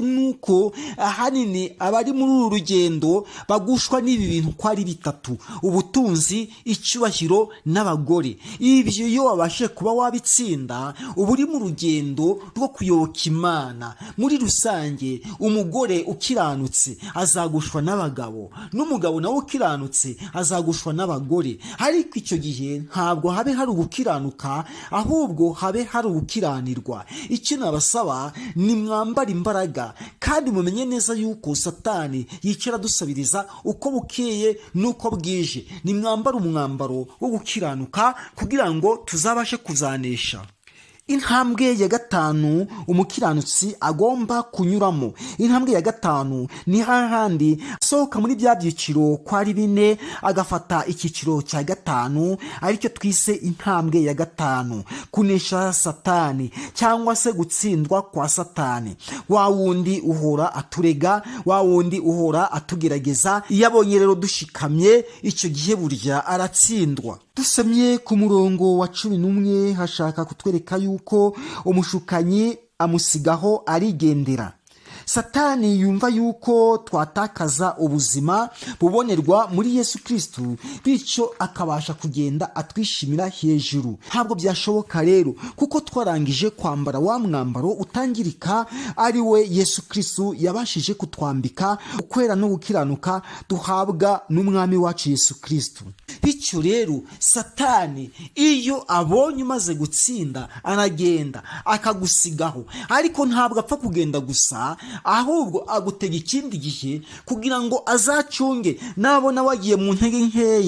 Nuko ahanini abari muri uru rugendo bagushwa n'ibi bintu ko ari bitatu: ubutunzi, icyubahiro n'abagore. Ibyo iyo wabashije kuba wabitsinda, uba uri mu rugendo rwo kuyoboka Imana. Muri rusange, umugore ukiranutse azagushwa n'abagabo, n'umugabo nawe ukiranutse azagushwa n'abagore. Ariko icyo gihe ntabwo habe hari ugukiranuka, ahubwo habe hari ugukiranirwa. Icyo nabasaba ni mwambare imbaraga, kandi mumenye neza yuko Satani yicara adusabiriza uko bukeye n'uko bwije. Nimwambare umwambaro wo gukiranuka kugira ngo tuzabashe kuzanesha. Intambwe ya gatanu umukiranutsi agomba kunyuramo, intambwe ya gatanu ni hahandi asohoka muri bya byiciro ko ari bine, agafata icyiciro cya gatanu, aricyo twise intambwe ya gatanu, kunesha Satani cyangwa se gutsindwa kwa Satani, wa wundi uhora aturega, wa wundi uhora atugerageza. Iyo abonye rero dushikamye, icyo gihe burya aratsindwa. Dusomye ku murongo wa 11, hashaka kutwereka yuko umushukanyi amusigaho arigendera. Satani yumva yuko twatakaza ubuzima bubonerwa muri Yesu Kirisitu, bityo akabasha kugenda atwishimira hejuru. Ntabwo byashoboka rero, kuko twarangije kwambara wa mwambaro utangirika, ari we Yesu Kirisitu yabashije kutwambika, ukwera no gukiranuka duhabwa n'Umwami wacu Yesu Kirisitu. Bityo rero, Satani iyo abonye umaze gutsinda, aragenda akagusigaho. Ariko ntabwo apfa kugenda gusa, ahubwo agutega ikindi gihe kugira ngo azacunge nabona wagiye mu ntege nkeya.